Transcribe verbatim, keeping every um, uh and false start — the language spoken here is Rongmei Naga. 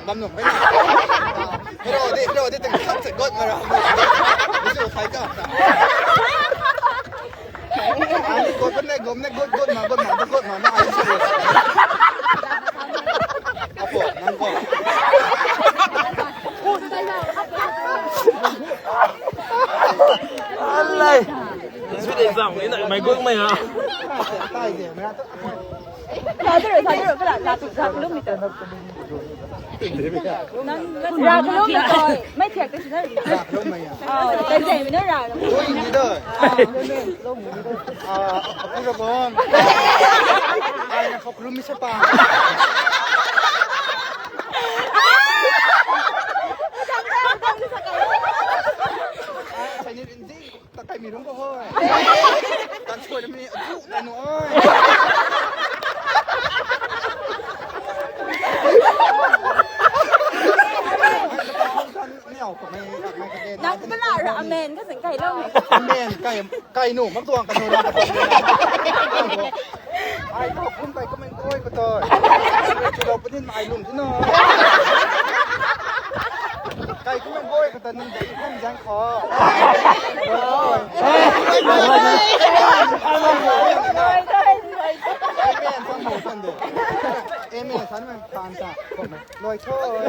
Bam nung bai. Hero di, hero di, tang khat se got ma ra. Bisu khai ka. Ani got ne, gom ne, got, got ma, got ma, got ma, na ai se. Apo, nang ko. Alai. Sui de zam ni na mai got mai ha. Tai de, mai to. Sa de, sa de, ka la, la tu sa kilometer. Ra kilometer. Mai thiak te si na. Ra kilometer. Ah, tai de, mi na ra. Oi, ni da. Ah, aku ra bom. Ai na khop rum mi sa pa. Ai, sai ni rin di. Takai mi rung ko hoi. Tan soi na mi abu na nu oi. Ni au ko mai, mai ka den. Nang pala ra amen ka sing kai lo. Amen kai, kai nu mak tuang ka nu na. Ai ko kum kai ko men koi ko toi. Chu lo pun in mai lum di no. Kai ko men koi ko ta nang dei kum jang ko. Amen, sang mo san de. Amen, san man tan sa. Loi thoi.